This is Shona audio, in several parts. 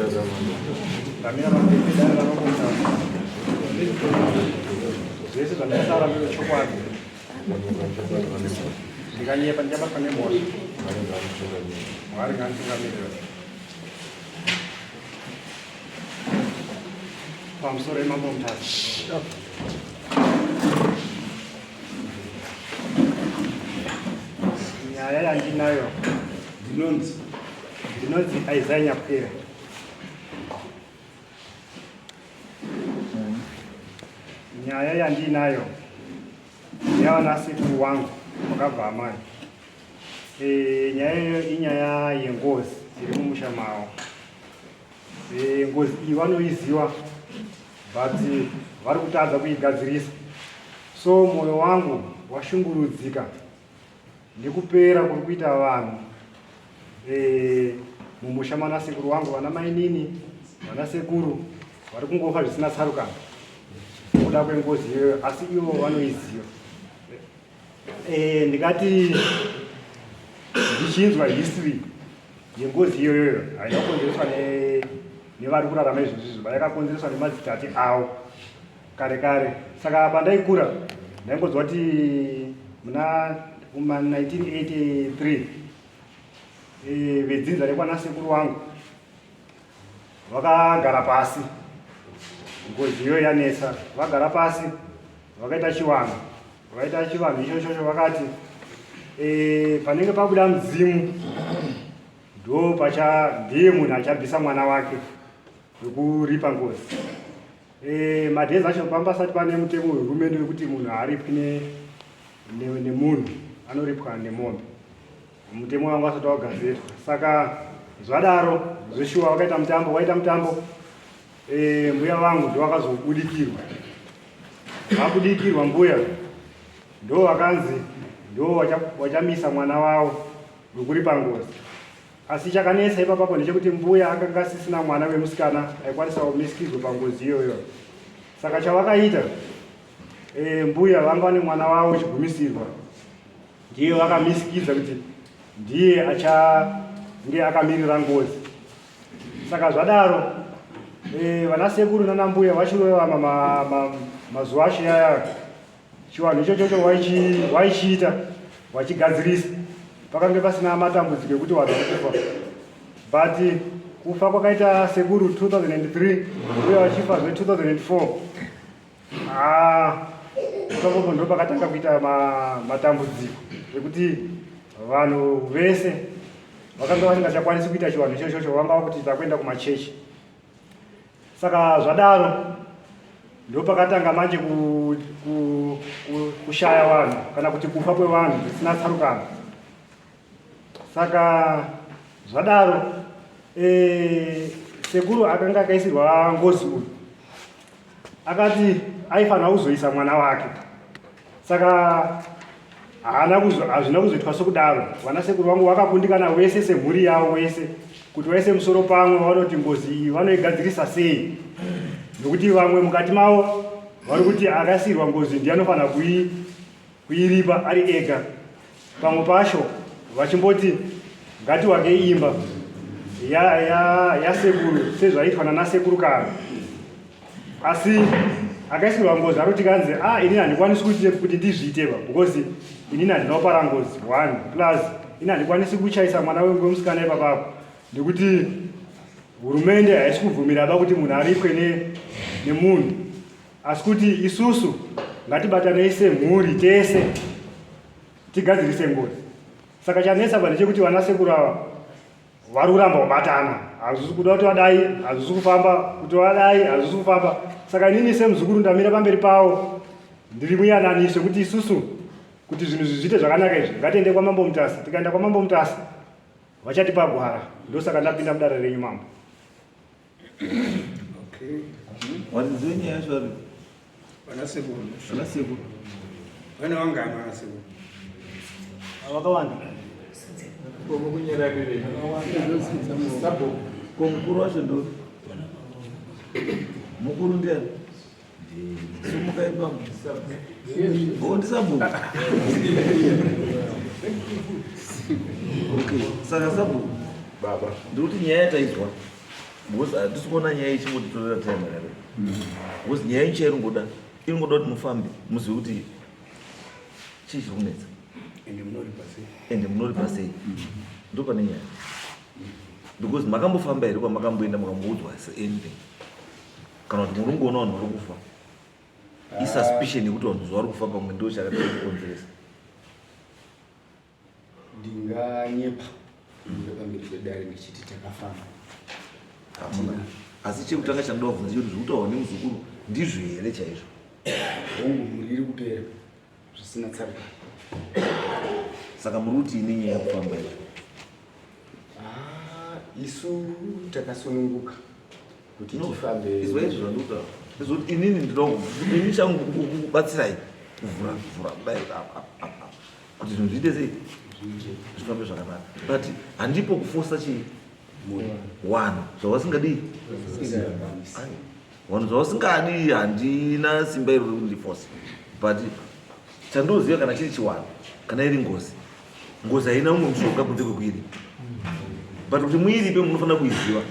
Ndamira pamberi pedare raMambo Mutasa. Zvese zvandakataura ndizvo chokwadi. Ndikanyepa ndichabatwa nemhosva. Mwari ngaanditungamirire. Pamusoro yemambo Mutasa. Nyaya yandinayo ndinonzi ndinonzi Isaiah Nyapwera. Nyaya yandinayo ndeyavana sekuru wangu wakabva amai. E, nyaya iyoyo inyaya yengozi iri mumusha mavo. E, ngozi iyi vanoiziva but vari kutadza kuigadzirisa. So mwoyo wangu washungurudzika nekupera kuri kuita vanhu e, mumusha mana sekuru wangu vana mainini vana sekuru vari kungofa zvisina tsarukano nekuda kwengozi iyoyo asi ivo vanoiziva e, ndingati ndichinzwa history yengozi iyoyoyo haina kukonzereswa nevari kurarama izvozvi izvo yakakonzereswa nemadzitate avo kare kare saka pandaikura ndaingonzwa kuti muna kuma 1983 eh, vedzinza rekwana sekuru wangu vakagara pasi ngozi iyoyo yanetsa vagara pasi vakaita chivanhu vakaita chivanhu ichochocho vakati eh, panenge pabuda mudzimu ndo pacha ndiye munhu achabvisa mwana wake wekuripa ngozi Eh, madays acho pamba pasati pane mutemo wehurumende wekuti munhu haaripwi nemunhu anoripwa nemombe mutemo wanga wasati wagadzirwa saka zvadaro zveshuwa wakaita mutambo waita mutambo e, mbuya vangu ndo vakazobudikirwa vabudikirwa mbuya ndo vakanzi ndo wachamisa mwana wavo wekuripa ngozi Asi chakanetsa ipapapo ndechekuti mbuya akanga asisina mwana wemusikana aikwanisa kumisikidzwa pangozi iyoyo. Saka chavakaita e, mbuya vanga vane mwana wavo chigumisirwa ndiye vakamisikidza kuti ndiye achange akamirira ngozi. Saka zvadaro e, vanasekuru nanambuya vachirova mazuva acho yaya Chivanhu ichochocho waichiita wachigadzirisa pakange pasina matambudziko ekuti vanhu vari kufa but kufa kwakaita sekuru 2003 uye vachifa zve 2004 ah, ipapopo ndo pakatanga kuita matambudziko ekuti vanhu vese vakanga vasingachakwanisi kuita chivanhu ichochocho vanga vakuti takuenda kumachechi Saka zvadaro ndopakatanga manje kushaya vanhu kana kuti kufa kwevanhu zvisina tsarukano. Saka zvadaro e, sekuru akanga akaisirwa ngozi uyu akati aifanira kuzoisa mwana wake saka haana hazvina kuzoitwa sokudaro vana sekuru vangu vakakundikana wese semhuri yavo wese kuti vaise musoro pamwe vanoti ngozi iyi vanoigadzirisa sei nokuti vamwe mukati mavo vari kuti akasiirwa ngozi ndiye anofanira kuiripa ari ega pamwe pacho vachimboti ngatiwakei imba yasekuru ya, ya sezvaiitwa nanasekuru kare asi akaisirwa ngozi ari kuti kanzi a ah, inini handikwanisi kuti kuti ndizviite ba because inini handina kupara ngozi one plus ini handikwanisi kuchaisa mwana wemusikana ipapapo nekuti hurumende haisi kubvumira ba kuti munhu aripwe nemunhu asi kuti isusu ngatibatanei semhuri tese tigadzirise ngozi saka chanetsa pa ndechekuti vana sekuru ava vari kuramba kubatana hazvisi kuda kuti vadai hazvisi kufamba kuti vadai hazvisi kufamba saka inini semuzukuru ndamira pamberi pavo ndiri muyananiso kuti isusu kuti zvinhu izvi zviite zvakanaka izvi ngatiende kwamambo mutasa tikaenda kwamambo mutasa vachatipa gwara ndosaka ndapinda mudare renyu mambo Okay. Warinzi wenyaya yacho vari? Vana sekuru. Vana sekuru. Vana vangani vana sekuru? Vakawanda. Komo kunyararire. Sabhuku. Ko mukuru wacho ndo? Mukuru ndiani? Sumuka ipapo. Oh, ndisabhuku. Okay, saka sabhuku. Baba. Ndikuti nyaya yataizwa. Because hatisi kuona nyaya ichingotitorera time yakareba. Because nyaya yenyu chairingoda iringoda kuti mufambe muzive kuti chii chiri kunetsa. Ende munoripa sei? Ende munoripa sei? Ndo pane nyaya. Because makambofamba here kwamakamboenda mukamboudzwa anything? Kana kuti muri kungoona vanhu vari kufa? Isuspicion yekuti vanhu zuva vari kufa pamwe ndo chakatokonzeresa. Ndinganyepa kumira pamberi pedare ndichiti takafamba. Hamuna. Asi chekutanga chandoda kubvunza chekuti zviri kutaurwa nemuzukuru ndizvo here chaizvo? Hongu, mhuri iri kupera zvisina tsarukano. Saka muri kuti ine nyaya yekufamba izvo? Ah, isu takasununguka kuti tifambe. Izwa izvo zvandikutaura. Ndizvo kuti inini ndinoda ini changu kubatsirai kuvhura vhura kudai apa apa kuti zvinhu zviite sei zvifambe zvakanaka but handipo kufosa chii wanhu zvavasingadii vanhu zvavasingadi handina simba iro rekuti ndifose but chandoziva kana chiri chiwanhu kana iri ngozi ngozi haina umwe mushonga kunze kwekuiripa but kuti muiripe munofanira kuiziva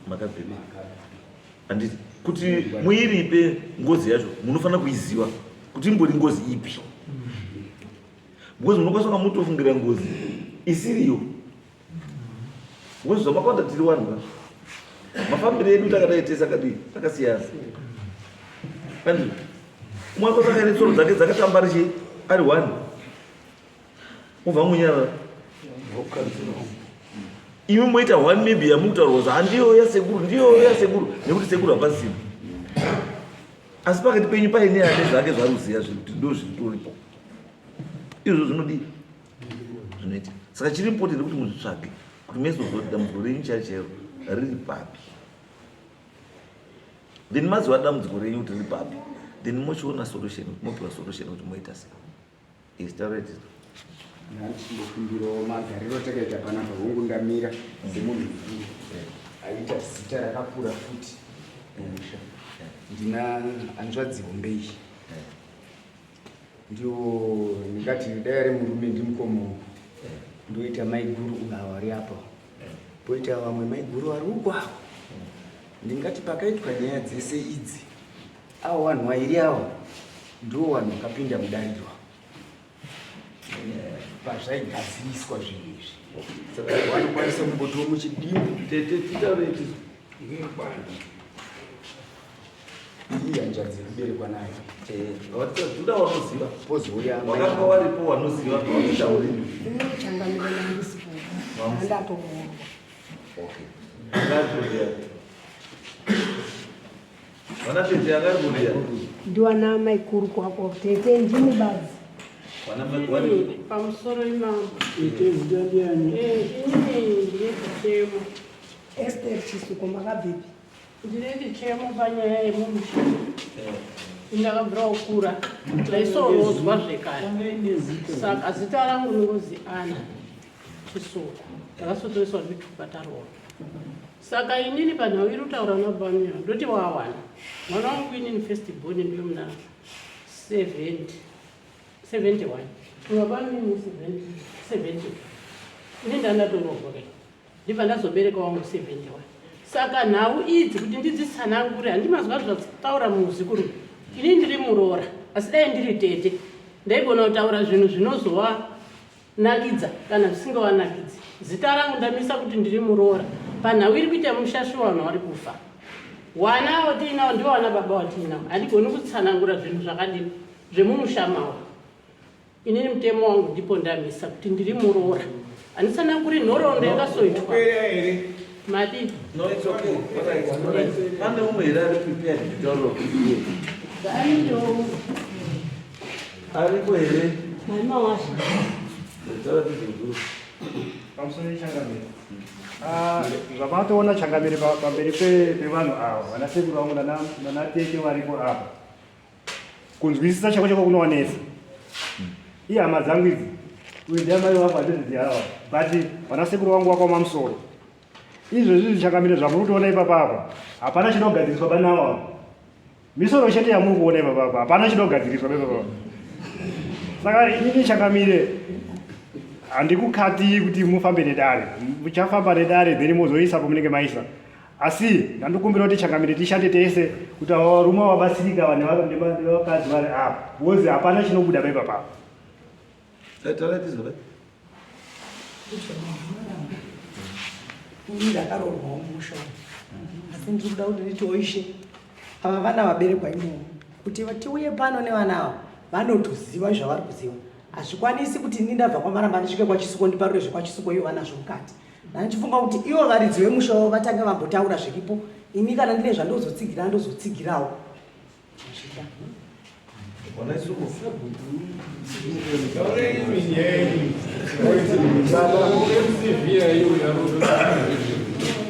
makabvepi handiti kuti muiripe ngozi yacho munofanira kuiziva kuti imbori ngozi ipi because munokwanisa kunga mutofungira ngozi isiriyo because zvamakawanda tiri wanhu ka mafambiro edu takadai tese akadii akasiyana andizvo umwe akosaka ine tsoro dzake dzakatamba richi ari one mobva munyarara imi moita one maybe yamukutaurwa kuti handiyo yasekuru ndiyo yasekuru nekuti sekuru hapasina asi pakati penyu paine ane zvake zvaari kuziva zviri kuti ndo zviritoripo izvo zvinodii zvinoita saka chiri important kuti muzvitsvage kuti mezoziva kuti dambudziko renyu chairo chairo riri papi then maziva dambudziko renyu kuti riri papi then mochiona solution mopiwa solution kuti moita sei Yes, taura tito. Ndandichingokumbirawo magariro atakaita panapa hongu ndamira semunhu mukuru aita zita rakakura futi mumusha. Ndina hanzvadzi hombe iyi. Ndiwo ndingati dai ari murume ndimukoma wangu. Ndoita maiguru uyo vari apa. Poita vamwe maiguru vari uko avo. Ndingati pakaitwa nyaya dzese idzi Awo vanhu vairi awo ndiwo vanhu vakapinda mudariro pazvaigadziriswa zvinhu izvi vanokwanisa kumbotiwo muchidimbu tete titaure tizo iyi hanzvadzi yekuberekwa nayo toda wanoziva pozouya wakanga waripo wanoziva wanotaure Changamire nandisipo ndatomuona. Okay. Angazviziva. Vana tete angari kudiya. Ndiwana maikuru kwako tete ndimi badzi. Vana maikuru. Pamusoro imambo. Tete zita ndiani? Eh, inini ndine chichemo. Esther Chisuko makabvepi? Ndine chichemo panyaya yemumusha. Eh. Ndakabvira kukura. Ndaisorodzwa zvekare. Saka zita rangu ndingozi Ana Chisuko. Ndakasotoiswa zvitupa taroora. Saka inini panhau iri kutaura nabamira ndoti wawana mwana wangu inini first born ndiyo muna 70 71 bamini 70 ini ndandatoroorwa kai ndibva ndazobereka wangu 71 saka nhau idzi kuti ndidzitsanangure handimazwa zvataura muzukuru ini ndiri muroora asi dai ndiri tete ndaigona kutaura zvinhu zvinozova nakidza kana zvisingawanakidzi zita rangu ndamisa kuti ndiri muroora panhau iri kuita mushashi wanhu wari kufa wana watiinawo ndiwo wana baba watiinawo handigoni kutsanangura zvinhu zvakadini zvemumusha mawo inini mutemo wangu ndipo ndamisa kuti ndiri muroora handitsananguri nhoroondo yakasoitwa madi No, it's okay. All right. All right. Pane umwe here ari prepared kutaura kuti Ariko here? Mama washa. Taura tizozuru. Pamusoro yechangamire. Ah, zvamatoona changamire pamberi pevanhu ava vana sekuru vangu nana tete varipo apa. Kunzwisisa chako chako kunovanetsa. Ihama dzangu idzi. Uyu ndiye amai vangu handizvizivi ava. But vana sekuru vangu vakaoma musoro. Izvezvi changamire zvamuri kutoona ipapa apa. Hapana chinogadziriswa panawo apa. Misoro chete yamuri kuona ipapa apa. Hapana chinogadziriswa ipapa. Saka inini changamire. Handikukatii kuti mufambe nedare, muchafamba nedare then mozoisa pamunenge maisa. Asi ndandokumbira kuti changamire tishande tese kuti ava varume vabatsirika vanhu nevakadzi vari apa because hapana chinobuda paipa papa. Ini ndakaroorwawo mumusha umu asi ndiri kuda kuti nditiwo ishe ava vana vaberekwa imomo kuti tiuye pano nevana ava vanotoziva zvavari kuziva hazvikwanisi kuti ini ndabva kwamaramba ndisvike kwachisuko ndiparure zvekwachisuko ivo vanazvo mukati ndandichifunga kuti ivo varidzi vemusha wavo vatange vambotaura zviripo ini kana ndine zvandozotsigira ndozotsigirawo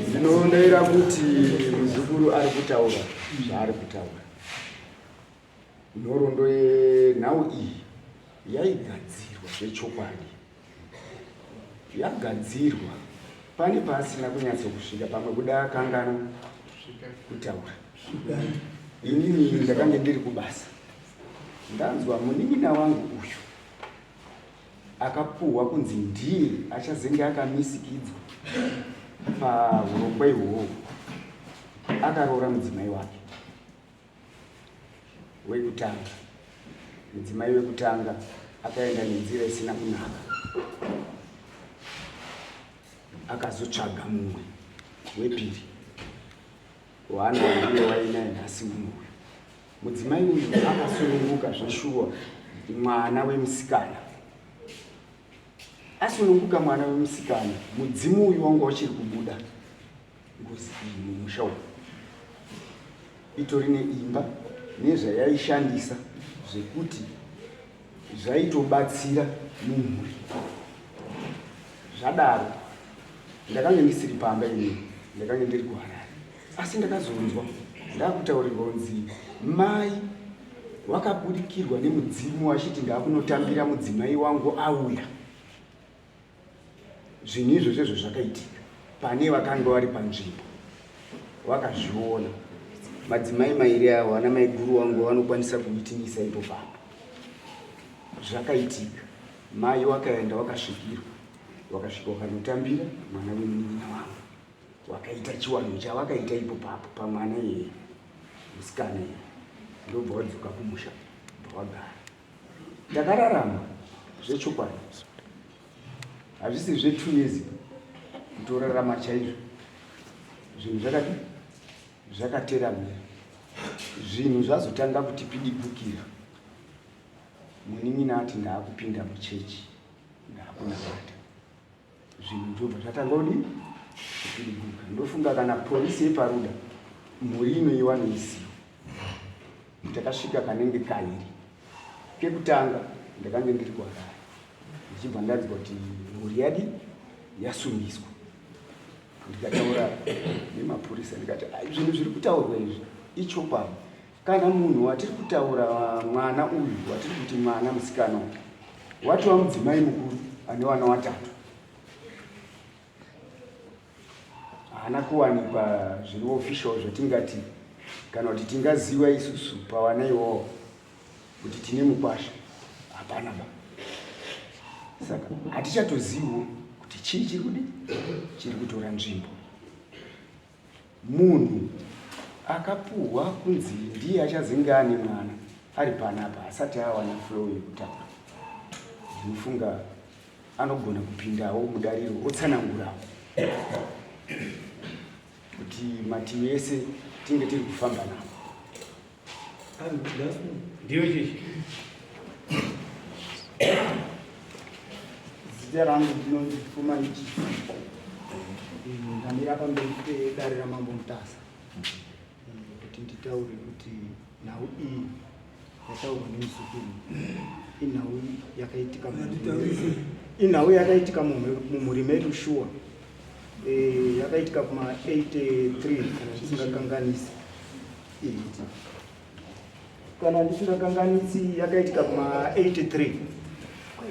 Ndinoonera kuti muzukuru ari kutaura zvaari kutaura. Nhoroondo yenhau iyi yaigadzirwa zvechokwadi. Yagadzirwa pane paasina kunyatsokusvika pamwe kuda akanganwa kutaura. Inini ndakange ndiri kubasa ndanzwa munin'ina wangu uyu akapuhwa kunzi ndiye achazenge akamisikidzwa pahurongwa ihwohwo akaroora mudzimai wake wekutanga mudzimai wekutanga akaenda nenzira isina kunaka akazotsvaga mumwe wepiri waana ndiye wainaye nhasi uno uyu mudzimai uyu akasununguka zveshuwa mwana wemusikana asununguka mwana wemusikana mudzimu uyu wanga uchiri kubuda Ngozi iyi mumusha umu itori neimba nezvayaishandisa zvekuti zvaitobatsira mumhuri. Zvadaro ndakange ndisiri pamba ini, ndakange ndiri kuHarare, asi ndakazonzwa ndakutaurirwa kunzi mai wakabudikirwa nemudzimu achiti ndakunotambira mudzimai wangu auya. Zvinhu izvozvo izvo zvakaitika pane vakanga vari panzvimbo vakazviona. Madzimai mairi avo ana maiguru wangu vanokwanisa kuitinisa ipo pano. Zvakaitika mai wakaenda wakasvikirwa wakasvika wakanotambira mwana wemunin'ina wangu wakaita chiwanhu chavakaita ipo papo pamwana iyeye musikana iyeye ndobva wadzoka kumusha bva wagara Takararama zvechokwadi, hazvisi zve2 years kutorarama chaizvo. Zvinhu zvakadi zvakateramira, zvinhu zvazotanga kutipidigukira. Munin'ina ati ndaakupinda muchechi, ndaakunamata, zvinhu zvobva zvatanga kudii kupidiguka. Ndofunga kana polisi yeparuda mhuri ino iwanoiziva. Takasvika kanenge kairi. Kekutanga ndakange ndiri kuHarare ndichibva ndanzwa kuti mhuri yadi yasungiswa. Ndikataura nemapurisa ndikati zvinhu zviri kutaurwa izvi ichokwadi. Kana munhu watiri kutaura mwana uyu watiri kuti mwana musikana uyu watova mudzimai mukuru ane vana watatu. Haana kuwanikwa zviri official zvatingati kana kuti tingaziva isusu pawana iwowo kuti tine mukwasha hapana ba. Saka hatichatoziviwo kuti chii chiri kudi chiri kutora nzvimbo. Munhu akapuhwa kunzi ndiye achazenge ane mwana ari panapa asati awana flow yekutaura. Ndinofunga anogona kupindawo mudariro otsanangurawo kuti mativi ese tinge tiri kufamba nawo. Ndiyo chichi. Zita rangu ndinonzi Pfuma Ichi. Ndamira pamberi pedare raMambo Mutasa kuti nditaure kuti nhau iyi yataurwa nemuzukuru inhau yakaitika inhau yakaitika mumhuri medu shuwa eh, yakaitika kuma 83 kana ndisingakanganisi kana ndisingakanganisi yakaitika kuma 83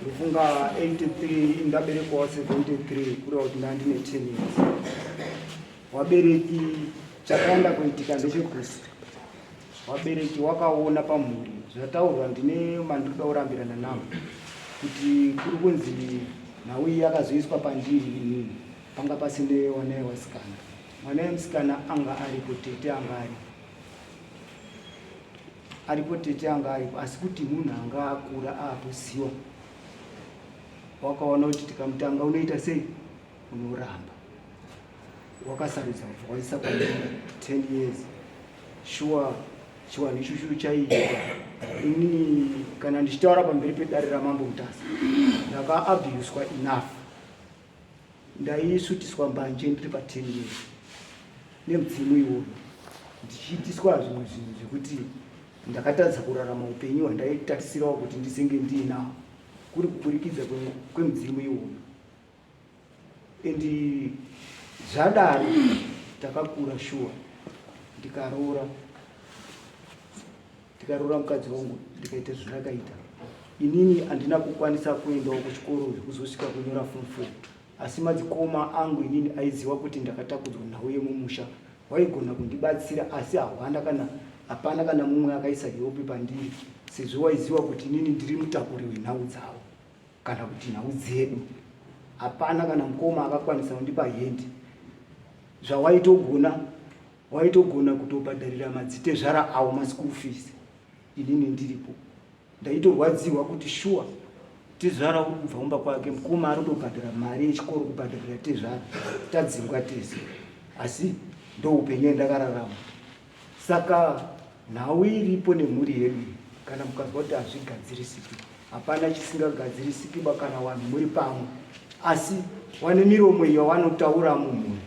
ndofunga 83 ndaberekwawo 73 kureva kuti ndandine 10 years wabereki chakaenda kuitika ndechekuti Vabereki wakaona pamhuri zvataurwa ndine mandiri kuda kurambirana navo kuti kuri kunzi Nhau iyi yakazoiswa pandiri inini, panga pasine wanaye wasikana. Mwanaye musikana anga aripo, tete anga aripo. Aripo tete anga aripo, asi kuti munhu anga akura akuziwa. Wakaona kuti tikamutanga unoita sei? Unoramba. Wakasarudza kubva waisa pandiri 10 years. Sure chiwanhu ichocho chaiitwa inini kana ndichitaura pamberi pedare ramambo mutasa ndakaabhuswa enough ndaisutiswa mbanje ndiri pa 10 years nemudzimu iwoyo ndichiitiswa zvimwe zvinhu zvekuti ndakatadza kurarama upenyu hwandaitarisirawo kuti ndizenge ndiinawo kuri kuburikidza kwemudzimu iwoyo and zvadaro takakura shuwa ndikaroora ndikaroora mukadzi wangu ndikaita zvandakaita inini handina kukwanisa kuendawo kuchikoro zvekuzosvika kunyora form four asi madzikoma angu inini aiziva kuti ndakatakudzwa nhau yemumusha waigona kundibatsira asi hahwana kana hapana kana mumwe akaisa hope pandiri sezvo waiziva kuti inini ndiri mutakuri wenhau dzavo kana kuti nhau dzedu hapana kana mukoma akakwanisa kundipa hendi zvawaitogona waitogona kutobhadharira madzitezvara awo maschool fees inini ndiripo ndaitorwadziwa kuti shuwa tezvara uri kubva kumba kwake mukoma ari kutobhadhara mari yechikoro kubhadharira tezvara tadzingwa tese asi ndoupenyu endakararama Saka nhau iripo nemhuri yedu iyi kana mukazwa kuti hazvigadzirisiki hapana chisingagadzirisikiba kana vanhu muri pamwe asi wane miromo iyo wanotaura mumhuri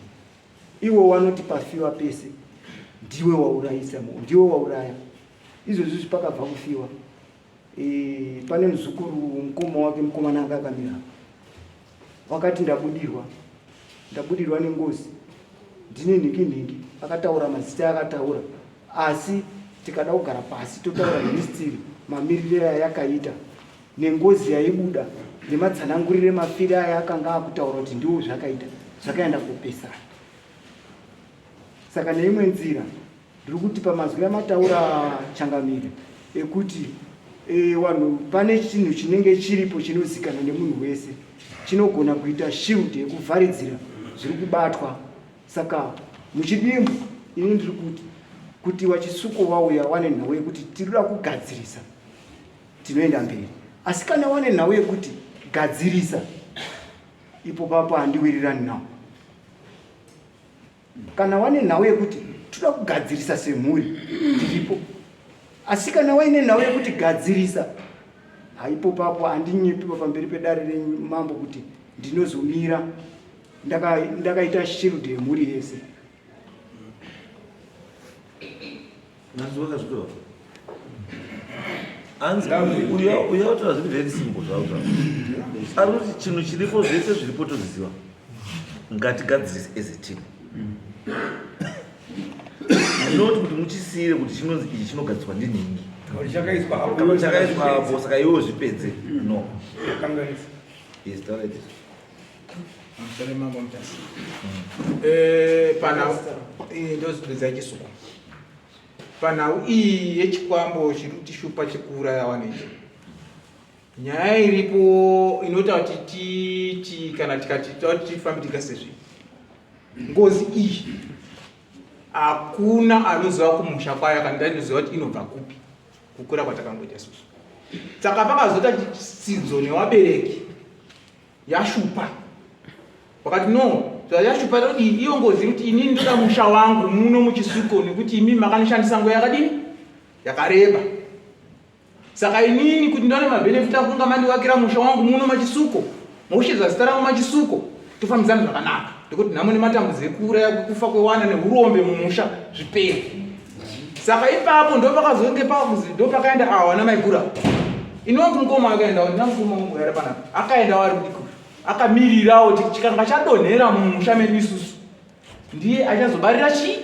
iwo wanoti pafiwa pese ndiwe waurayisa ndiwe wauraya izvozvi pakabva kufiwa e, pane muzukuru mukoma wake mukomana anga akamira wakati ndabudirwa ndabudirwa nengozi ndine nhingi nhingi akataura mazita akataura asi tikada kugara pasi totaura history mamirire ayakaita nengozi yaibuda nematsanangurire mafiri aya akanga akutaura kuti ndiwo zvakaita zvakaenda kupesana saka neimwe nzira Ndiri kuti pamazwi amataura changamire ekuti e, vanhu pane chinhu chinenge chiripo chinozikana nemunhu wese chinogona kuita shield yekuvharidzira zviri kubatwa saka muchidimbu ini ndiri kuti kuti wachisuko wauya wane nhau yekuti tinoda kugadzirisa tinoenda mberi asi kana wane nhau yekuti gadzirisa ipo papo handiwirirani nawo Kana wane nhau yekuti toda kugadzirisa semhuri ndiripo, asi kana waine nhau yekuti gadzirisa haipo papo handinyepiwa pamberi pedare renyu mambo kuti ndinozomira ndakaita ndaka shield yemhuri yese. Hanzi uya uya utaura zviri very simple zvavo zvavo. Ari kuti chinhu chiripo zvese zviripo tozviziva. Ngatigadzirise as a team. Not kuti muchisiire kuti chinonzi ichi chinogadziswa ndinhingi. Chakaiswa apo. Kana chakaiswa apo saka iwe zvipedze. No. Kanganisa. Yes, taura izvi. Musare mambo mutasi. Eh, pana eh, ndozipedza chisuku. Panhau iyi yechikwambo chiri kutishupa chekuuraya vanhu ichi, nyaya iripo inoita kuti titi kana tikati toti tifambe tigasezve ngozi iyi hakuna anoziva kumusha kwayo kana ndinoziva kuti inobva kupi kukura kwatakangoita isusu saka pakazoita chitsidzo nevabereki yashupa vakati no zvayashupa todii iyo ngozi kuti inini ndoda musha wangu muno muchisuko nekuti imimi makanishandisa nguva yakadini yakareba saka inini kuti ndiwane mabenefit akunga mandiwakira musha wangu muno machisuko moshedza zita rangu machisuko tofambidzana zvakanaka ndikuti nhamo nematambudziko ekuuraya kufa kwewana neurombe mumusha zvipere saka ipapo ndopakazonge pakuzi ndopakaenda awa namaigura ini wangu mukoma akaendawo ndina mukoma wangu yari panapa akaendawo ari kudiko akamirirawo kuti chikanga chadonhera mumusha medu isusu ndiye achazobarira chii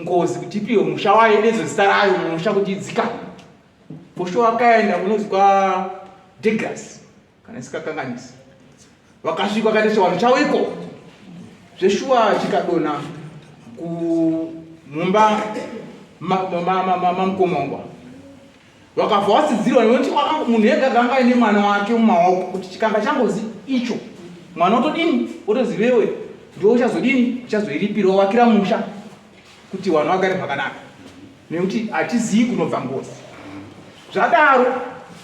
ngozi kuti ipiwe musha wayo nezo zita rayo mumusha kuti idzikane posho akaenda kunozi kwa degras kana isikakanganisi vakasvika vakaita chivanhu chavo ikoko zveshuwa chikadonha kumumba mamukoma wangu vakabva vatsidzirwa nekuti munhu ega ganga aine mwana wake mumaoko kuti chikanga changozi icho Mwana otodini? Otozivewe ndiwe uchazodini? Uchazoiripira wovakira musha kuti vanhu vagare zvakanaka, nekuti hatizivi kunobva ngozi. Zvadaro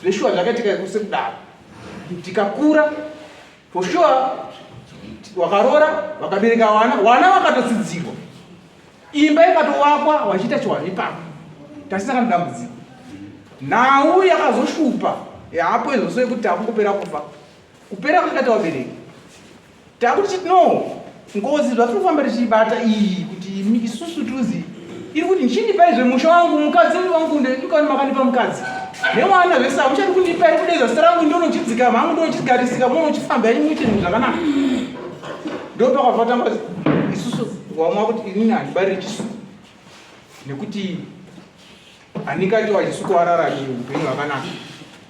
zveshuwa zvakaitika sekudaro, tikakura for sure, wakaroora, wakabereka vana, vana vakatotsidzirwa, imba ikatowakwa, wachiita chiwanhu ipapo, tasina kana dambudziko. Nhau yakazoshupa yapo izvozvo yekuti takungopera kufa, kupera kwakaita vabereki, takuti chiti no ngozi zvatiri kufamba tichiibata iyi kuti isusu tiruzi iri kuti ndichindipai zvemusha wangu, mukadzi wangu ndikani makandipa mukadzi nemwana zvese, hamuchadi kundipa, iri kudeza zita rangu, ndonochidzika mangu, ndonochigarisika, munochifamba yenyu, muite zvinhu zvakanaka. Ndopakabva tanga isusu wamwa kuti inini handibariri chisuku, nekuti handingati wachisuku wararami upenyu hwakanaka.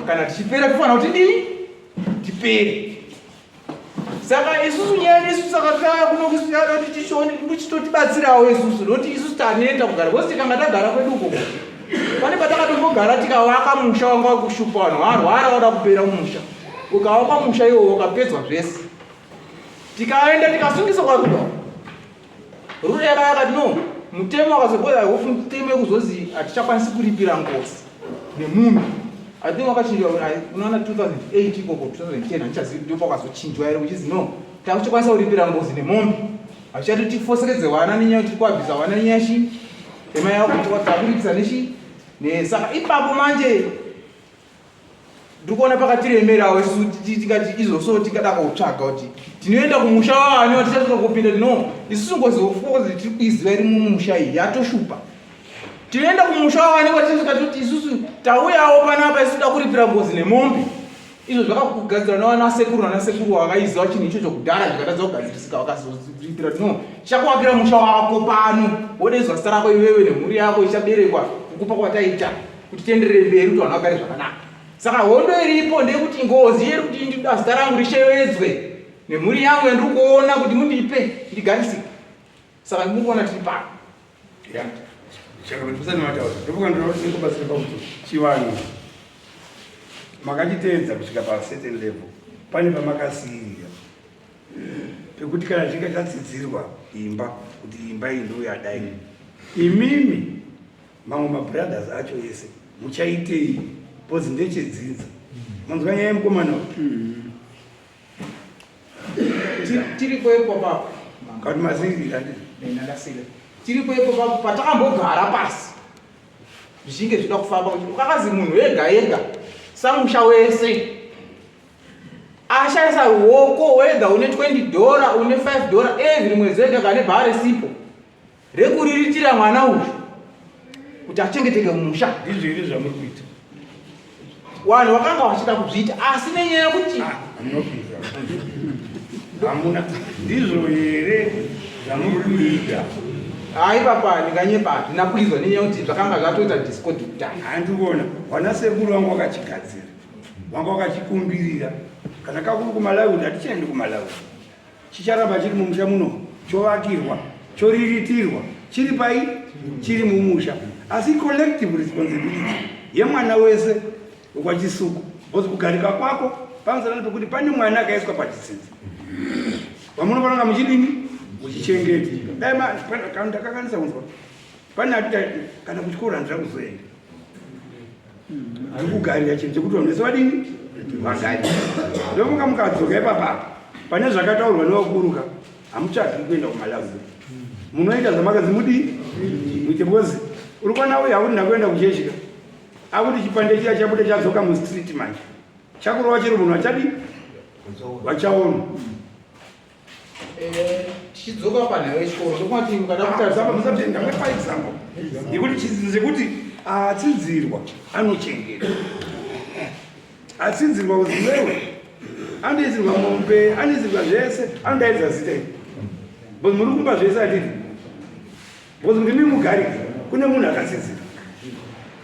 Kana tichipera tofanira kuti dii tipere. Saka isusu nyaya isusu, saka taya kuno kuti tichione muchitotibatsirawo isusu, nokuti isusu taneta kugara, because tikanga tagara kwedu ukoko, pane patakatombogara tikavaka musha wanga wakushupa, vanhu varwara vada kupera musha, ukavakwa musha iwowo ukapedzwa zvese, tikaenda tikasungisa kwaRuda. Ruda yakaya akati no, mutemo wakazogoza hofu, mutemo wekuzozi hatichakwanisi kuripira ngozi nemunhu. I think wakachinjwa unoona 2008 ikoko, 2010, handichazivi, ndipo pakazochinjwa here uchizi no, takuchikwanisa kuripira ngozi nemombe, havichati tifosekedze vana nenyaya kuti kwabvisa vana nenyaya chi emai yavo, kuti takuripisa nechi. Saka ipapo manje ndiri kuona pakatiremerawo isu, tikati izvozvo tingada kutsvaga kuti tinoenda kumusha waani watichasvika kupinda. No, isusu ngozi ofozi tiri kuiziva iri mumusha iyi yatoshupa. Tinoenda kumusha waani watichasvika toti isusu tauyawo panapa, isu toda kuripira ngozi nemombe? Izvo zvakagadzirwa navanasekuru, nanasekuru vakaiziva chinhu ichocho kudhara, zvikatadza kugadzirisika, vakazoripira kuti no, tichakuakira musha wako pano, wodezwa zita rako iwewe nemhuri yako ichaberekwa, kukupa kwataita kuti tienderere mberi, kuti vanhu vagare zvakanaka. Saka hondo iripo ndeyekuti ngozi iri kuti ndinoda zita rangu rishevedzwe nemhuri yangu yandiri kuona kuti mundipe ndigarisike. Saka muri kuona tiri pano. Chakabatsira pakuti chivanhu makachiteedza kusvika pacertain level, pane pamakasiyirira pekuti kana chinge chatsidzirwa imba kuti imba iyi ndo yadai, imimi mamwe mabrothers acho ese muchaitei? Because ndechedzinza. Manzwa nyaya yemukomana uyu? Tiripo ipo papo. Kati mazirira. Ndasira tiripo ipo papo patakambogara pasi, zvichinge zvida kufamba kuti ukakazi munhu ega ega samusha wese ashaisa ruoko, whether une $20, une $5 every mwedzi wega, kane bhaa resipo rekuriritira mwana uyu kuti achengeteke mumusha. Ndizvo here zvamuri kuita? Vanhu vakanga vachida kuzviita, asi nenyaya yekuti Hamuna. Ndizvo here zvamuri kuita? Hai papa, ndinganyepa, handina kuizwa nenyaya yekuti zvakanga zvatoita discord kudhara. Handikuona vana sekuru vangu vakachigadzira, vanga vakachikumbirira. Kana kakuri kuMalawi, kuti hatichaendi kuMalawi, chicharamba chiri mumusha muno, chovakirwa, choriritirwa, chiri pai, chiri mumusha, asi collective responsibility yemwana wese wekwaChisuku, because kugarika kwako pamusana pekuti pane mwana akaiswa pachitsinzi vamunofanira muchidini, muchichengeta. Dai ndakakanisa kunzwa pane atita kana kuchikoro handira kuzoenda, ndikugarira chinhu chekuti vanhu vese vadini, vagarira. Ndofunga mukadzoka ipapapa pane zvakataurwa nevakuruka, hamutsvagi kuenda kuMalawi, munoita zvamakazi mudii muite, because uri kuona uyu akuti ndakuenda kuchechika, akuti chipande chiya chabuda chadzoka mustreet manje, chakurova chero munhu achadi vachaona. Tichidzoka panhau yechikoro, ndokuti mukada kutaura pa example yekuti chizinzi chekuti atsinzirwa anochengeta, atsinzirwa kuzi wewe anoisirwa mombe, anoisirwa zvese, anodaidza zita iri, because muri kumba zvese atidi, because ndimi mugariki kune munhu akatsinzira.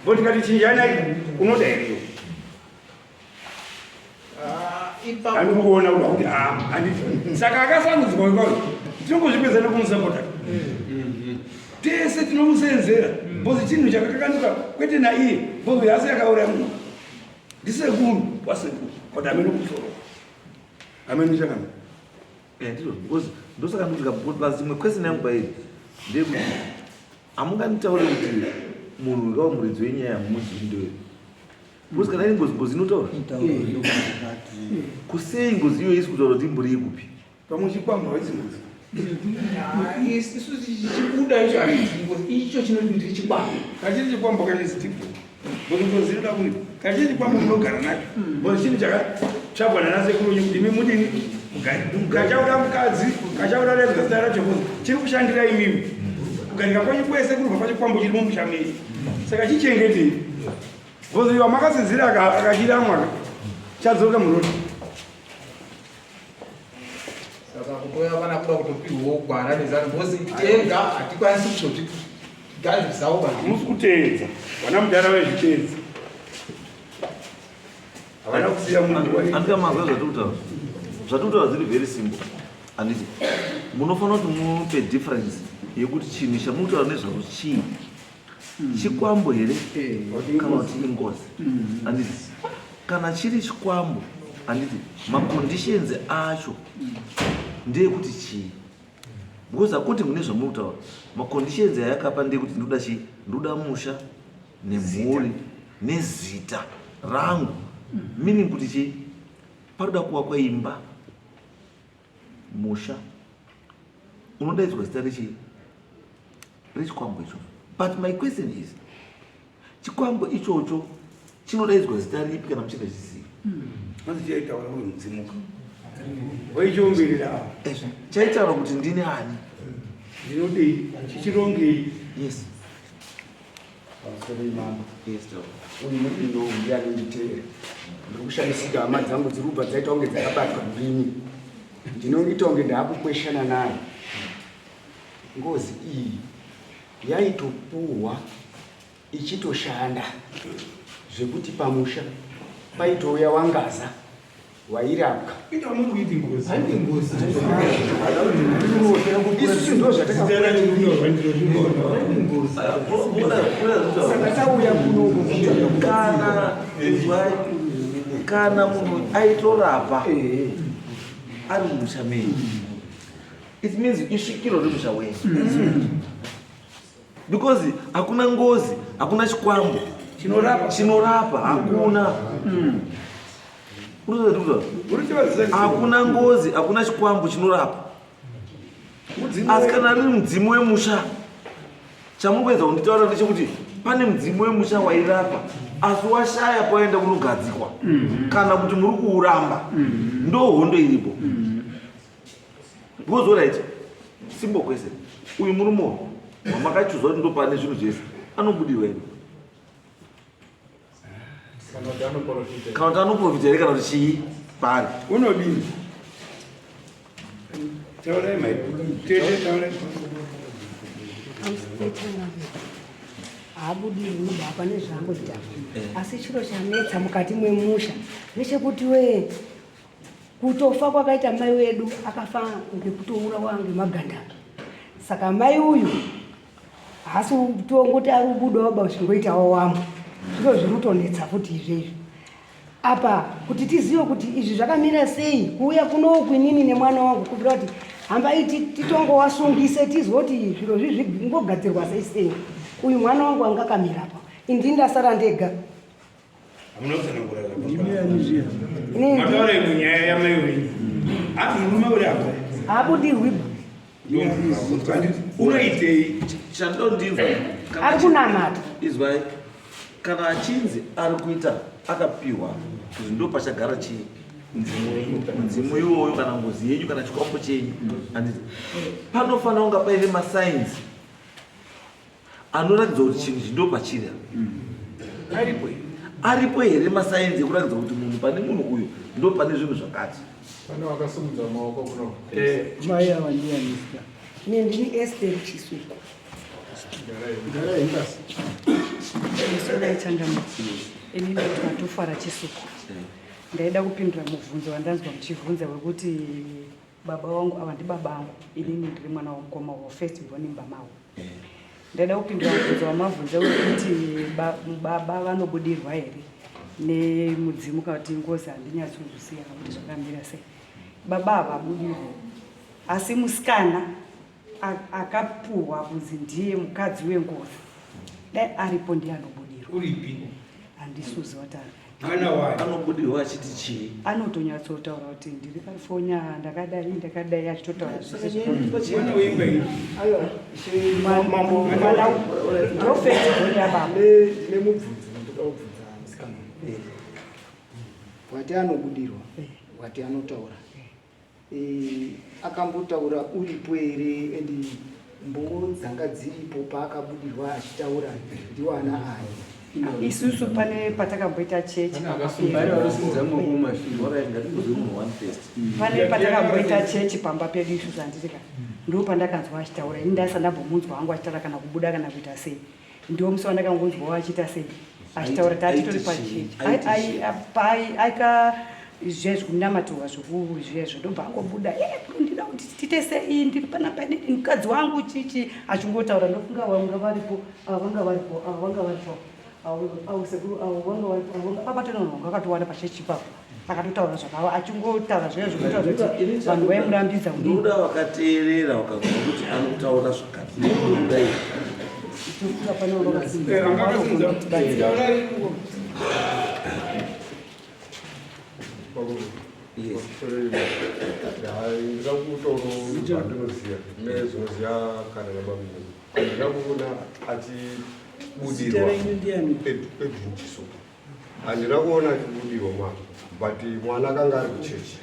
But tikati chinjanai, unoda iriyo? Andikuona kuti handiti saka akasarudzwa ikwayo, tinongozvipedza nekumusapota tese, tinomusenzera, because chinhu chakakakanduka kwete naiye, because uyo asi akauraya munhu ndisekuru wasekuru, kuti amene kumusoro amene chakana. Eh, ndizvo because ndosaka ndikuti plus imwe question yangu pairi ndeyekuti hamunganditaure kuti munhu wekawa muridzi wenyaya mumuzivi ndoyo because kana iri ngozi ngozi inotaura kusei ngozi iyoyo isi kutaura kuti imbori yekupi Pamwe chikwambo haisi ngozi. Isu chichibuda icho hachisi ngozi, icho chinoti ndiri chikwambo. Kana chiri chikwambo kachisi different. Ngozi ngozi inoda kuripa. Kana chiri chikwambo munogara nacho. Ngozi chinhu chakatsvagwa nana sekuru wenyu kuti imi mudini mugare. Kachauda mukadzi, kachauda redzwa zita racho ngozi. Chiri kushandira imimi. Kugarika kwenyu kwese kunobva pachikwambo chiri mumusha menyu. Saka chichengetei. Ngozi iyo makasidzira akachiramwa chadzoka muroti. Saka kutoya vana kuda kutopihwawo gwara nezano because tega hatikwanisi kutozvigadzirisawo vanhu. Hamusi kuteedza vana mudhara vaizviteedza havana kusiya munhu wai- Andika mazwa zvatiri kutaura. Zvatiri kutaura zviri very simple. Handiti munofanira kuti mupe difference yekuti chinhu chamuri kutaura nezvazvo chii. Chikwambo here kana kuti ingozi? Handiti kana chiri chikwambo handiti maconditions acho ndeyekuti chii? Because according kune zvamuri kutaura maconditions ayakapa ndeyekuti ndoda chii? Ndoda musha nemhuri nezita rangu meaning kuti chii? Paroda kuvakwa imba musha unodaidzwa zita rechii? Rechikwambo ichocho. But my question is chikwambo ichocho chinodaidzwa zita ripi kana muchingachizivi? Hanzi chaitaura uri mudzimuka. Waichiumbirira apa. Ezvo. Chaitaura kuti ndini ani? Ndinodei? Chichirongei? Yes. Pamusoro imambo. Yes, taura. Uyu mudindo uyu ndiye anonditeera. Ndiri kushamisika hama dzangu dziri kubva dzaita kunge dzakabatwa ndini. Ndinoita kunge ndaakukweshana naye. Ngozi iyi yaitopuhwa ichitoshanda zvekuti pamusha paitouya wangaza wairapwa. Isusu ndo zvatakakura saka tauya kuno Kana kana munhu aitorapa ari mumusha menyu it means isvikiro remusha wenyu because hakuna ngozi hakuna chikwambo Chinorapa. chinorapa hakuna hakuna ngozi hakuna chikwambo chinorapa asi kana riri mudzimu wemusha chamuri kuedza kunditaura ndechekuti pane mudzimu wemusha wairapa asi washaya pawaenda kunogadzikwa kana kuti muri kuuramba ndo hondo iripo because alright simple question uyu murume uyu wamakachuza kuti ndopane zvinhu zvese anobudirwa here Kana kuti anoprofita. Kana kuti anoprofita here kana kuti chii paari? Unodini? Taurai mai. Tete taurai. Haabudirwi baba nezvaangoita. Asi chiro chanetsa mukati mwemusha ndechekuti wee kutofa kwakaita mai wedu akafa ngekutourawa ngemagandanga. Saka mai uyu haasi kutongoti ari kubudawo ba zvingoitawo wamwe. Zviro zviri kutonetsa futi izvezvi. Apa kuti tizive kuti izvi zvakamira sei kuuya kunoku inini nemwana wangu kubira kuti hambai titongowasungise tizwe kuti zviro zvi zvingogadzirwa sei sei. Uyu mwana wangu anga akamira apa. Ini ndasara ndega. Hamuna kutsanangura zvakanaka. Ndimi ani zviya? Inini Mataura imwe nyaya yamai wenyu. Hanzi murume uri apa. Haabudirwi ba. Unoitei? Chandondinzwa. Ari kunamata. Izwai. Kana achinzi ari kuita akapiwa kuti ndo pachagara chii mudzimu iwoyo kana ngozi yenyu kana chikwambo chenyu handiti panofanira kunga paine masainzi anoratidza kuti chinhu ichi ndo pachiri apa. Aripo here? Aripo here masainzi ekuratidza kuti munhu pane munhu uyu ndo pane zvinhu zvakati? Pane wakasimudza maoko kuno. Mai ava ndiyani zita? Ini ndini Esther Chisuku. Garai pasi. Sodai Chandama. Ini ndinoti Matofara Chisuku. Ndaida kupindura mubvunzo wandanzwa muchibvunza wekuti baba wangu ava ndibaba angu inini ndiri mwana wamukoma wa first born mumba mavo. Ndaida kupindura mubvunzo wamabvunza wekuti baba vanobudirwa here nemudzimu kana kuti ngozi handinyatsozviziva kuti zvakamira sei. Baba havabudirwi. Asi musikana akapuhwa kunzi ndiye mukadzi wengozi dai aripo ndiye anobudirwa. Uripi? Handisi kuziva kuti ari. Mwana wani? Anobudirwa achiti chii? Anotonyatsotaura kuti ndiri California ndakadai ndakadai achitotaura zvese. Mwana weimba iyi. Aiwa, Mambo mwana ndofesi yababa. Ndine mubvunzo ndoda kubvunza musikana. Wati anobudirwa, wati anotaura. Eh, akambotaura uripo here and mbowo dzanga dziripo paakabudirwa achitaura ndiwana ani? Isusu pane patakamboita chechi. Pane patakamboita chechi pamba pedu isusu handiti ka. Ndo pandakanzwa achitaura ini ndasandambomunzwa hangu achitaura kana kubuda kana kuita sei. Ndiwo musi wandakangonzwawo achiita sei achitaura tatitori pachechi aika zviya zvekunamatirwa zviya zvo ndobva angobuda ndida kuti tiite sei ndiri panapa inini mukadzi wangu chichi achingotaura ndofunga vanga varipo ava vanga varipo ava vanga varipo avo sekuru avo vanga varipo avo papatononhu vanga vakatowanda pachechi ipapo akatotaura zvakava achingotaura zviya zvekutaura kuti vanhu vaimurambidza kudii. Ndoda vakateerera vakanzwa kuti anotaura zvakati ndikudai. Tofunga pane vakasimudza. Yes. Ndinoda kutaura zvandinoziva nezvinoziva kana nabamukuru. Handina kuona achibudirwa Edwin Chisuku. Handina kuona achibudirwa mwana but mwana akanga ari kuchechi.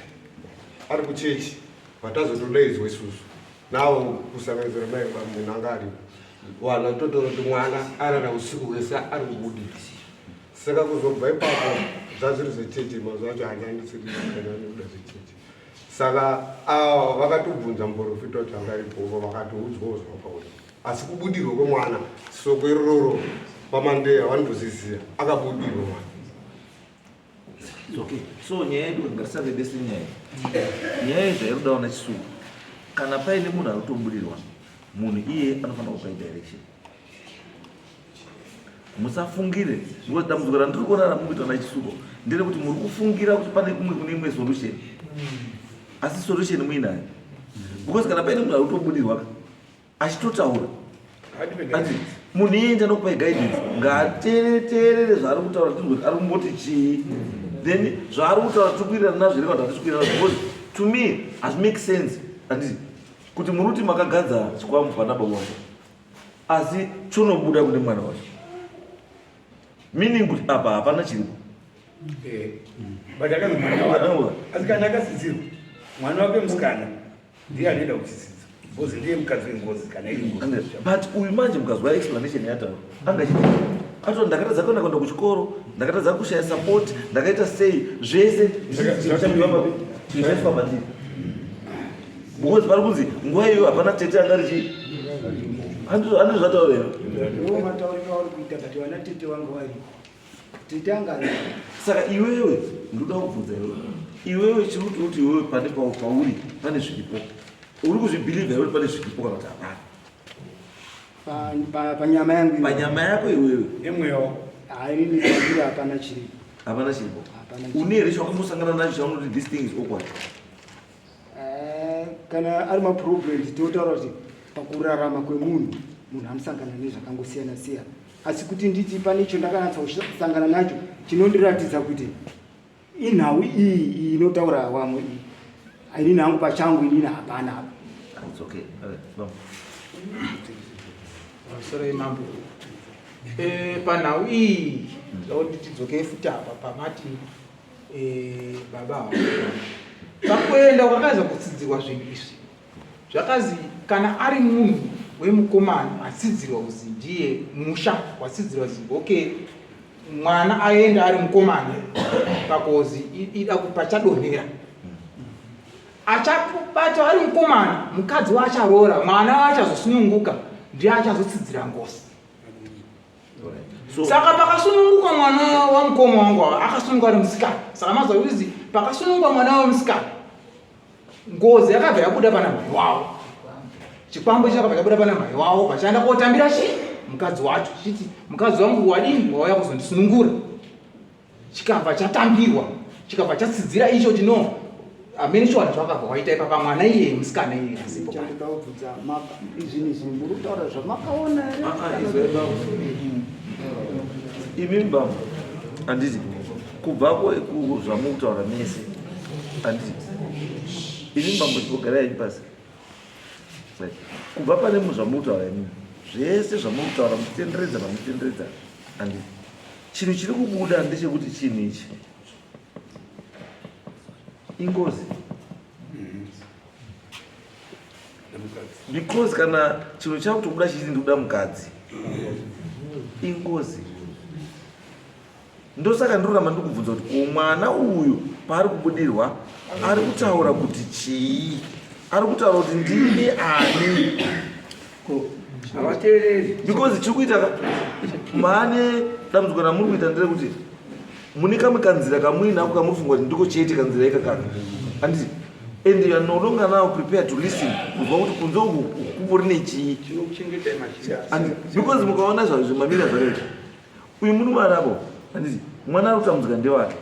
Ari kuchechi but azotodaidzwa isusu. Nawo kusanganisira mai munhu anga aripo. Vanhu vatotaura kuti mwana arara usiku hwese ari kubudirwa. Saka kuzobva ipapo zvazviri zvechechi mazuva acho handandisiri kana nekuda zvechechi. Saka ava vakatobvunza muporofita kuti anga aripo vakatoudzwawo zvavakaona. Asi kubudirwa kwemwana soko irororo pamandeya vanotozviziva akabudirwa mwana. It's okay. So nyaya yedu ngatisarebese nyaya. Nyaya iyi zvairi kudawo nachisuku. Kana paine munhu ari kutobudirwa, munhu iye anofanira kupa direction. Musafungire because dambudziko randiri kuona ramukuita nachisuko nderekuti muri kufungira kuti pane kumwe kune imwe solution. Asi solution muinayo. Because kana paine munhu ari kutobudirwa ka achitotaura ati munhu iyeye ndanokupai guidance ngaateerere zvaari kutaura tinzwe kuti ari kumboti chii then zvaari kutaura tiri kuwirirana nazvo here kana kuti hatisi kuwirirana because to me hazvi make sense handiti kuti muri kuti makagadza chikwambo pana baba wacho asi chonobuda kune mwana wacho meaning kuti apa hapana chiripo eh, but akanzi mwana wake asi kana akasidzirwa mwana wake musikana ndiye anoenda kuchitsidzo because ndiye mukadzi wengozi kana iri ngozi but uyu manje mukazwa explanation yataura anga achiti ato ndakatadza kuenda kuenda kuchikoro ndakatadza kushaya support ndakaita sei zvese zvichaiswa pandiri because pari kunzi nguva iyoyo hapana tete anga richi handizvo zvataura here matauriro auri kuita but vana tete vangu varipo tete anga aripo saka iwewe ndinoda kubvunza iwewe iwewe chiri kuti kuti iwewe pane pauri pane zviripo uri kuzvibhilivha iwe kuti pane zviripo kana kuti hapana panyama yangu panyama yako iwewe nemweya wako hainini pandiri hapana chiripo hapana chiripo une here chawakambosangana nacho chaunoti this thing is awkward eh, kana ari maproblems totaura kuti pakurarama kwemunhu munhu anosangana nezvakangosiyana siyana asi kuti nditi pane icho ndakanatsa kusangana nacho chinondiratidza kuti inhau iyi iyi inotaura wamwe iyi inini hangu pachangu inini hapana apa It's okay. Pamusoro yemambo. Eh, panhau iyi zvakuti tidzokei futi apa pamati eh, baba ava. Pakuenda kwakaza kutsidzirwa zvinhu izvi Zvakazi kana ari munhu wemukomana atsidzirwa kuzi ndiye musha watsidzirwa zi okay mwana aenda ari mukomana pakozi ida pachadonhera achabata ari mukomana mukadzi waacharoora mwana waachazosununguka ndiye achazotsidzira ngozi saka pakasununguka mwana wamukoma wangu ava akasununguka ari musikana saka mazuva kuzi pakasununguka mwana wemusikana Ngozi yakabva yabuda pana mhai wavo. Chikwambo chakabva chabuda pana mhai wavo vachaenda kotambira chi mukadzi wacho chiti mukadzi wangu wadini wauya kuzondisunungura. Chikabva chatambirwa chikabva chatsidzira icho kuti no. Hamene chiwanhu chawakabva waita ipapa mwana iyeye musikana iyeye asipo. Chandoda kubvunza izvinhu izvi muri kutaura zvamakaona here? Ah, ah, izwai baba. Imi baba handiti kubva zvamuri kutaura mese handiti imi bambo chipogarai henyu pasi kubva pane zvamuri kutaura imimi zvese zvamuri kutaura muchitenderedza namuchitenderedza handiti chinhu chiri kubuda ndechekuti chinhu ichi ingozi because kana chinhu chakutobuda chichiti ndikuda mukadzi ingozi ndosaka ndinoramba ndikubvunza kuti ko mwana uyu paari kubudirwa ari kutaura kuti chii ari kutaura kuti ndini ani because chiri kuita maane dambudziko ramuri kuita nderekuti mune kamwe kanzira kamuinako kamunofunga kuti ndiko chete kanzira ikakaka handiti and you are no longer now prepared to listen kuzwa kuti kunze uku kumbori nechii because mukaona zvamamira zvakaita uyu murume arabo handiti mwana ari kutambudzika ndewake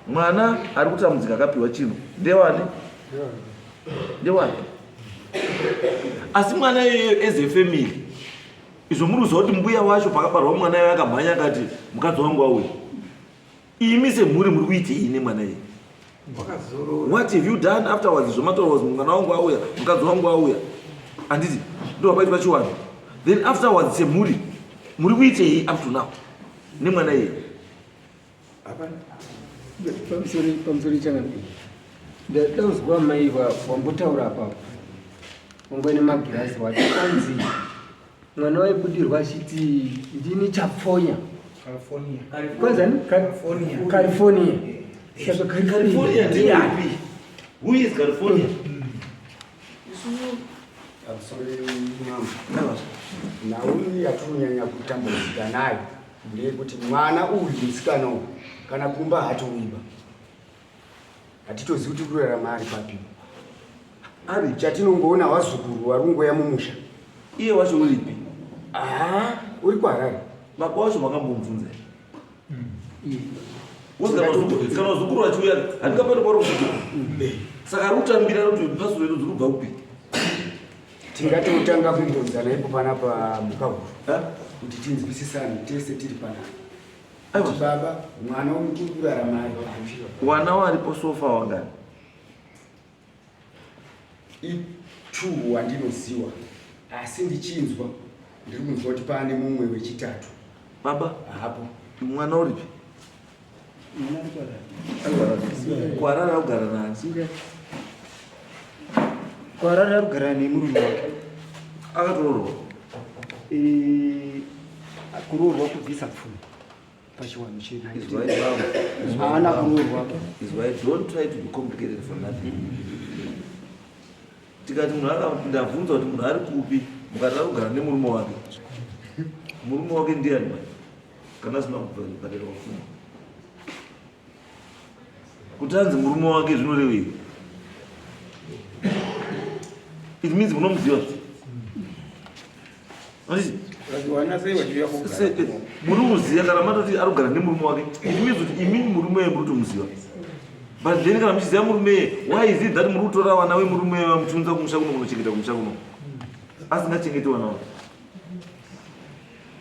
mwana ari kutambudzika akapiwa chinhu ndewani ndewake asi mwana iyoyo as a family izvo muri kuziva kuti mbuya wacho pakabarwa mwana iyoyo akamhanya akati mukadzi wangu auya imi semhuri muri kuitei nemwana iye what have you done afterwards zvamataura kuti mwana wangu auya mukadzi wangu auya handiti ndovapaitwa chiwanhu then afterwards semhuri muri kuitei up to now nemwana iye Pamusoro changamire, ndada kuzwa mai wambotaura apapo wangoine magirazi wati kwanzi mwana waibudirwa achiti ndini chapfonya kwanzani California. Saka California ndiyapi? Who is California? Nhau yatinonyanya kutambudzika nayo ndeyekuti mwana uyu musikana uyu kana kumba haatouiba hatitozivi kuti kurarama ari papi ari chatinongoona vazukuru vari kungoya mumusha iye wacho uripi haa uri kuharare baba wacho makambomubvunza kana vazukuru vachiuya handingapani kwari kusvika saka ari kutambira kuti pasuro ino dziri kubva kupi Tingatotanga kumbonzana ipo panapa mhuka huru kuti tinzwisisane tese tiri panapa. Kuti baba mwana uri kurarama ari papi? Wana waripo sofa wangani? I2 wandinoziwa asi ndichinzwa ndiri kunzwa kuti pane mumwe wechitatu. Baba hapo. Mwana uripi? Kuharare akugara nani? Kuharare arikugara nemurume wake. Akatoroorwa? Eh, kuroorwa kubvisa pfuma pachiwanhu chedu. Haana kuroorwa. Izwai, don't try to be complicated for nothing. Tikati munhu aka ndabvunza kuti munhu ari kupi, mukati ari kugara nemurume wake. Murume wake ndiani manje? Kana asina kubhadharwa pfuma. Kuti anzi murume wake zvinorevei? It means munomuziva. Muri kuziva kana matoti ari kugara nemurume wake it means kuti imimi murume weye muri kutomuziva. But then kana muchiziva murume weye why is it that muri kutora vana vemurume weye vamuchiunza kumusha kuno kunochengeta kumusha kuno asingachengeti vana wake?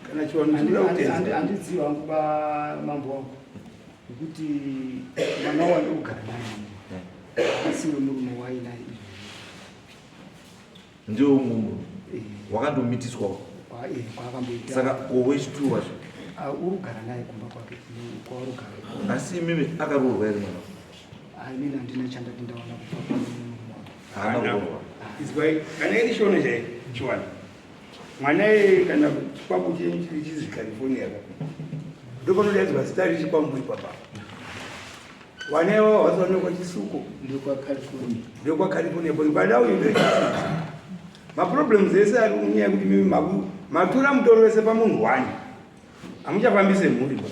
Kana chivanhu chinoda kutendwa. Handizivi hangu mambo wangu nekuti mwana wandiri kugara naye asi wemurume wainaye izvozvi. Ndiwo mumwe wakandomitiswawo kwaakamboita. Saka ko wechitwo wacho? Ah, uri kugara naye kumba kwake kwauri kugara. Asi imimi akaroorwa here mwana? Ah, inini handina chandati ndaona kubva kune murume wake. Haana kuroorwa. Izwai, kana iri shona chaiyo chivanhu mwana iyeye kana chikwambo chenyu chiri chizi California ka ndopanodaidzwa zita rechikwambo ipapa wana iwawo hawazoonekwa chisuko ndokwaCalifornia because mwana uyu ndochisuko maproblems ese ari kunyaya yekuti mimi matura mutoro wese pamunhu one hamuchafambise mhuri ba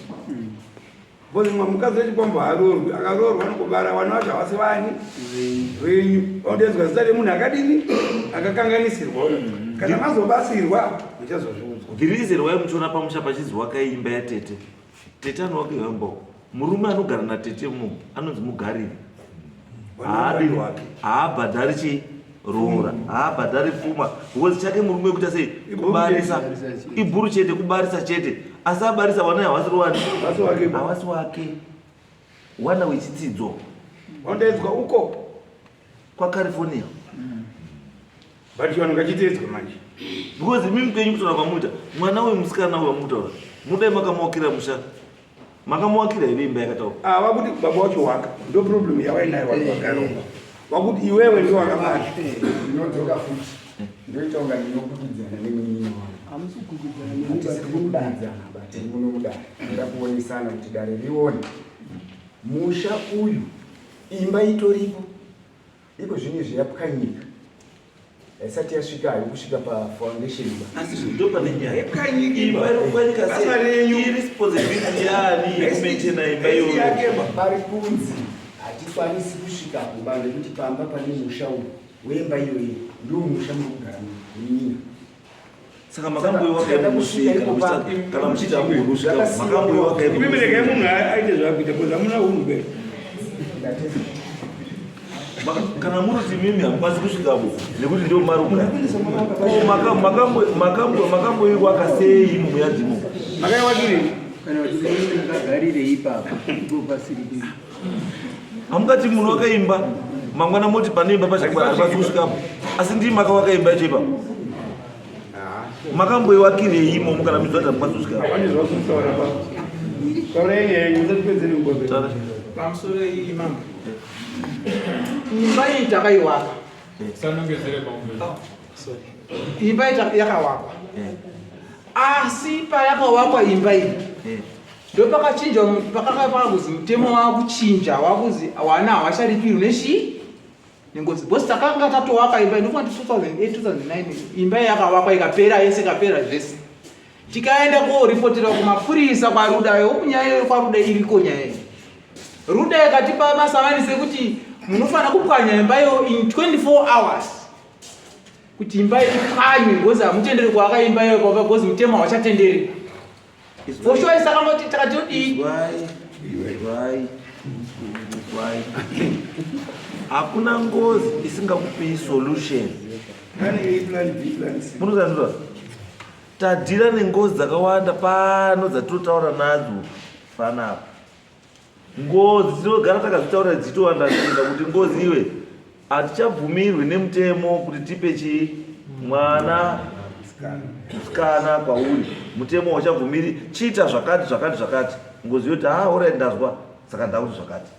Because mumwe mukadzi wechikwambo haaroorwi, akaroorwa anongobara vana vacho havasi vani venyu. Vanotedzwa zita remunhu akadini akakanganisirwa. Kana mazobatsirwa muchazozviudzwa. The reason why muchiona pamusha pachinzi wakaimba yatete, tete anowaka imba. Murume anogara natete mu anonzi mugariri. Haadi haabhadhari chii? Roora. Haabhadhari pfuma. Because chake murume kuita sei? Kubarisa. Ibhuru chete kubarisa chete. Asi abarisa wana havasi wani. Havasi wake. Wana wechitsidzo. Wandaidzwa uko. KwaCalifornia. But chivanhu ngachiteedzwe manje. Because imi mupenyu kutaura kwamuita mwana uyu musikana uyu wamutaura mudai makamuwakira musha makamuwakira here imba yakataura Ah, wakuti baba wacho waka ndo problem yawainayo wati wakaromba wakuti iwewe ndo wakabata ndinodzoka futi ndoita kunga ndinokukidzana nemunin'ina wangu Hamusi kukukidzana nemi hatisi but muri mudare. kukukidzana but muno mudare ndoda kuonesana kuti dare rione musha uyu imba itoripo Iko zvino izvi yapwanyika haisati yasvika hayo kusvika pafoundation ba. Asi ndo pane nyaya. Yapwanyika imba iri kupwanyika Basa sei? renyu. Irresponsibility yani yekumaintaina imba iyoyo. Yake ba. Pari kunzi hatikwanisi kusvika kumba nekuti pamba pane musha uyu wemba iyoyi ndiwo musha muri kugara munyina. Saka makamboiwaka imunosvika kana muchiita munosvika makamboiwaka Imi regai munhu aite zvaakuita because hamuna hunhu be. Kana muri kuti imimi hamukwanisi kusvikapo nekuti ndio maruka. Makamboiwaka sei imo muyadhimo? Makaiwakirei? Kana kuti makagarire ipapo ipo pasiri pe. Hamungati munhu wakaimba mangwana moti pane imba pachakwanisi kusvikapo asi ndii makawaka imba yacho ipapo. Makamboiwakirei imomo kana muchiziva kuti hamukwanisi kusvikapo? Pane zvakutaura pa. Taurai nyaya yenyu musatipedzere nguva pe. Taura. Pamusoro iyi mambo. Imba iyi takaiwaka. Oh, sorry. Imba iyi yakawakwa. Asi payakawakwa imba iyi ndopakachinja pakanga pakakuzi mutemo wakuchinja wakuzi wana hawacharipirwi nechii nengozi because takanga tatowaka imba inofanira 2008 2009 imba yakawakwa ikapera yese ikapera zvese tikaenda koripotera kumapurisa kwaruda yokunyaya iyoyo kwaruda iriko nyaya iyi ruda ikatipa masavanisi ekuti munofanira kupwanya imba iyo in 24 hours kuti imba ipwanywe because hamutenderi kuaka imba iyo because mutemo hauchatenderi For sure isakangoti takatodii? Izwai, izwai, izwai. Hakuna ngozi isingakupei solution. Plan A, plan B, plan C. Munozanzwa? Tadhira nengozi dzakawanda pano dzatinotaura nadzo panapa. Ngozi tinogara takazvitaura dzichitowanda kuenda kuti ngozi iwe hatichabvumirwi nemutemo kuti tipe chii mwana musikana kwauri mutemo hauchabvumiri chiita zvakati zvakati zvakati ngozi yoti ha orit ndazwa saka ndakuti zvakati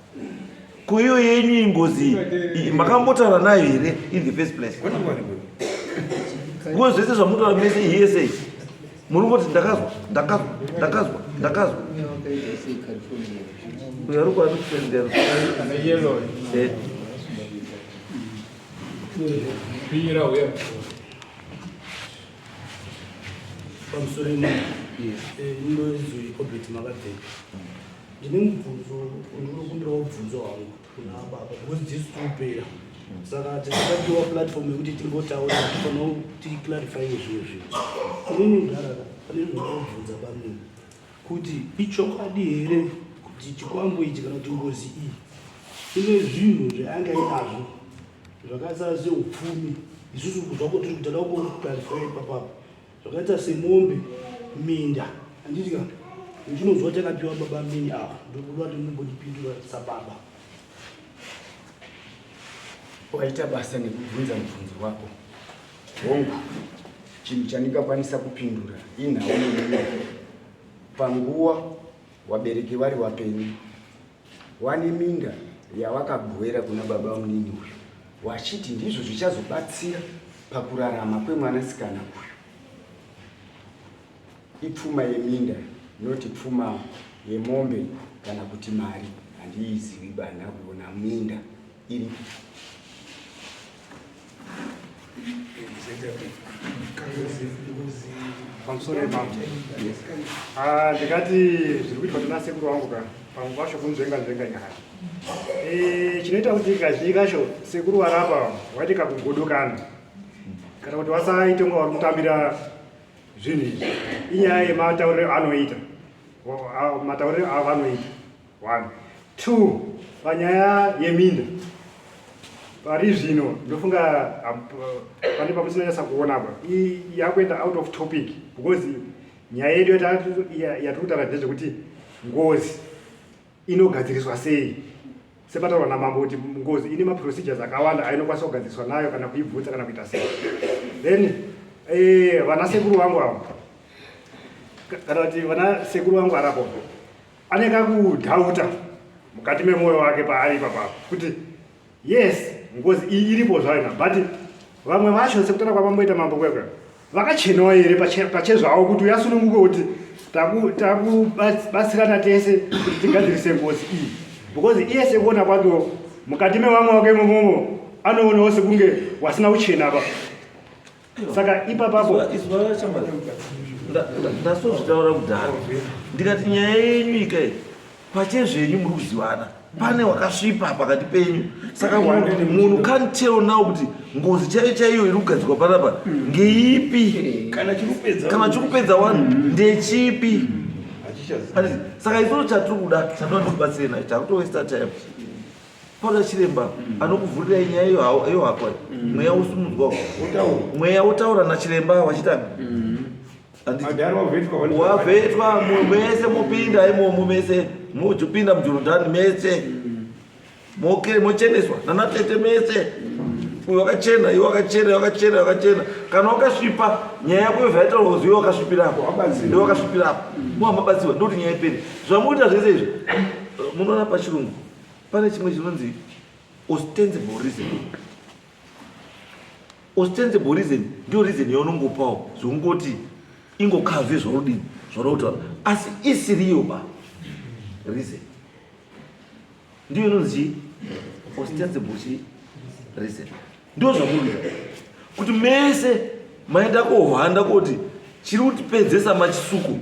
ko iyo yenyu iyi ngozi iyi makambotaura nayo here in the first place ngo zvese zvamunotaura mese hearsay muri kungoti ndakazwa ndakazwa ndakazwa ndakazwa uyo ari kwani kusendera Eh. Pira uya. Pamusoro indoizwi Obert Makabveka. Ndine mubvunzo ndinokumbira mubvunzo wangu kuna baba because dzisi kupera. Saka tisakapiwa platform yekuti timbotaura tifanira kuti clarify zvinhu zvinhu. Inini ndarara pane zvinobvunza bamini kuti ichokwadi here kuti chikwambo ichi kana kuti ngozi iyi ine zvinhu zvaanga inazvo zvakaita seupfumi isusu zvako tiri kutada kuclarify ipapapo zvakaita semombe minda handiti ka ndinonzwa chakapiwa baba mini ava ndokuda kuti mumbondipindura sababa Waita basa nekubvunza mubvunzo wako. Hongu, chinhu chandingakwanisa kupindura inhau yeminda. Panguva wabereki vari wapenyu, wane minda yawakagovera kuna baba munini uyu wachiti ndizvo zvichazobatsira pakurarama kwemwanasikana uyu. Ipfuma yeminda not pfuma yemombe kana kuti mari handiizivi bana kuona minda iripo. Pamusoro ipapo. Ah, ndikati zviri kuitwa ndina sekuru wangu ka pamwe pacho kunzvenga nzvenga nyaya. Eh, chinoita kuti kazhinji kacho sekuru varapa waite kakugodokana kana kuti vasaite kunga vari kutambira zvinhu izvi inyaya yematauriro anoita matauriro avanoita. One. Two, panyaya yeminda pari zvino ndofunga pane pamusinanyasa kuona apa yakuenda out of topic because nyaya yedu yatiri kutaura ndezvekuti ngozi inogadziriswa sei sepataurwa namambo kuti ngozi ine maprocedures akawanda ainokwanisa kugadziriswa nayo kana kuibvunza kana kuita sei then eh, vana sekuru vangu avo kana kuti vana sekuru vangu arapo ane kakudhauta mukati memwoyo wake paari ipapapo kuti yes ngozi iyi iripo zvayo but vamwe vacho sekutaura kwavamboita mambo kwekwe vakachenawo here pachezvavo kuti uyasununguke kuti takubatsirana tese kuti tigadzirise ngozi iyi because iye sekuona kwakewo mukati mevamwe wake imomomo anoonawo sekunge wasina kuchena pa saka ipapapo ndasozvitaura kudhara ndikati nyaya yenyu ikai pachezvenyu muri kuzivana pane wakasvipa pakati penyu saka munhu can't tell now kuti ngozi chaiyo chaiyo iri kugadzirwa panapa ngeipi kana chikupedza wani ndechipi saka isusu chatiri kuda chandinoda ndikubatsire nacho takutowesta time Paula chiremba anokuvhurirai nyaya yohakwa mweya wosumudzwa mweya wotaura nachiremba wachitanga wavhetwa mese mopinda imomo mese mojopinda mujorodhani mese mocheneswa nanatete mese uyu wakachena iwe wakachena iwe wakachena iwe wakachena kana wakasvipa nyaya yako yobva yataurwa kuzi iwe wakasvipirapo iwe wakasvipirapo muhamabatsiwa ndokuti nyaya ipere zvamuita zvese izvi munoona pachirungu Pane chimwe chinonzi ostensible reason. Ostensible reason ndiyo reason yaunongopawo zvekungoti ingokavhe zvaurudini zvauri asi isiriyo ba reason ndiyo inonzi ostensible chi reason Ndizvo zvamuri kuita kuti mese maenda kohwanda koti chiri kutipedzesa machisuku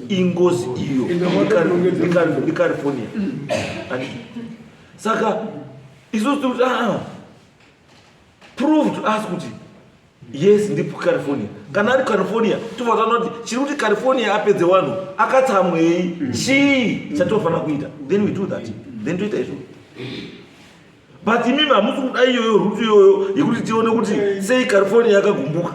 ingozi iyo icalifornia saka isusu tiri kuti aa prove to us kuti yes ndi california kana ari california tobva taona kuti chiri kuti california apedze vanhu akatsamwei chii chatinofanira kuita then we do that then toita izvo but imimi hamusi kuda iyoyo rutu iyoyo yekuti tione kuti sei california yakagumbuka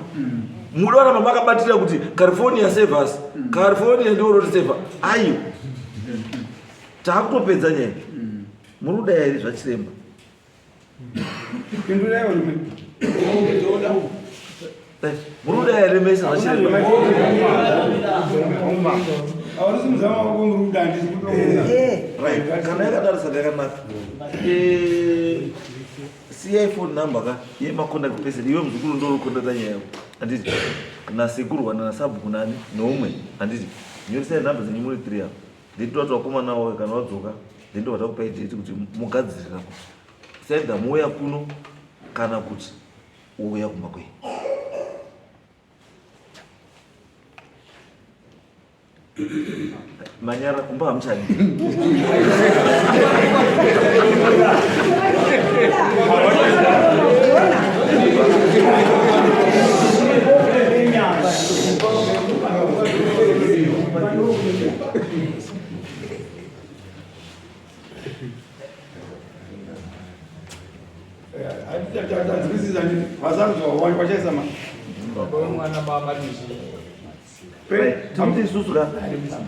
muda ramba makabatira kuti california save us california ndiwo rotiseva ayo taakutopedza nyaya muri kuda here zvachiremba Muri kuda here mese zvachiremba? Right, kana yakadaro saka yakanaka. Eh, siyai phone number ka yemacontact person iwe muzukuru ndo unokontakta nyaya yako handiti nasekuru kana nasabhuku nani neumwe handiti nyoresai number dzenyu muri three apa then toti vakomana wawe kana vadzoka then tobva takupai date kuti mugadzirira kuti saida mouya kuno kana kuti wouya kumba kwenyu manyara kumba hamuchadi Tikuti isusu ka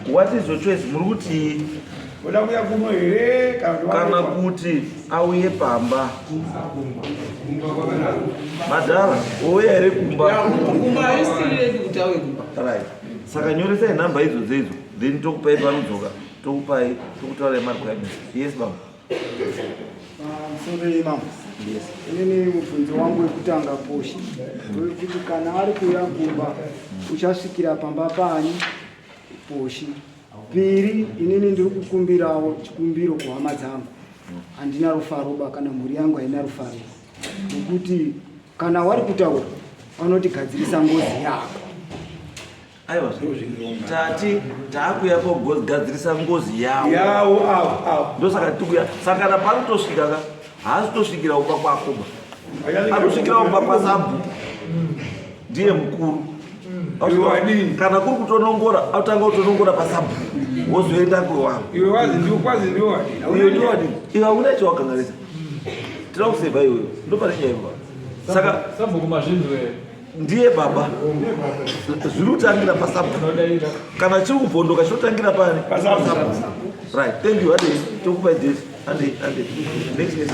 what is your choice muri kuti kana kuti auye pamba madhara ouya here kumba right saka nyoresai nhamba idzodzo idzo then tokupai panodzoka tokupai tokutaurai marequirements yes baba Pamusoro mambo. Yes. Inini mubvunzo wangu wekutanga poshi wekuti kana ari kuuya kumba uchasvikira pamba paani poshi. Piri inini ndiri kukumbirawo chikumbiro kuhama dzangu. Handina rufaro ba kana mhuri yangu haina rufaro. Nokuti kana wari kutaura vanoti gadzirisa ngozi yako. Aiwa tati taakuya kogadzirisa ngozi yawo yawo awo awo ndosaka tikuya saka kana panotosvika ka haasi kutosvikira kumba kwako ba anosvikira kumba kwasabhuku ndiye mukuru. Kana kuri kutonongora, autanga kutonongora pasabhuku wozoenda kwewangu. Iwe wazi ndiwo kwazi ndiwo wadini. Iwe ndiwo wadini. Iwe hauna chawakanganisa. Tinoda kusevha iwewe. Ndopane nyaya ipapo. Saka sabhuku mazvinzwe ndiye baba zviri kutangira pasabhuku kana chiri kubvondoka chinotangira pani pasabhuku. Right, thank you. Handei, tokupai date. Handei, handei. Next, next.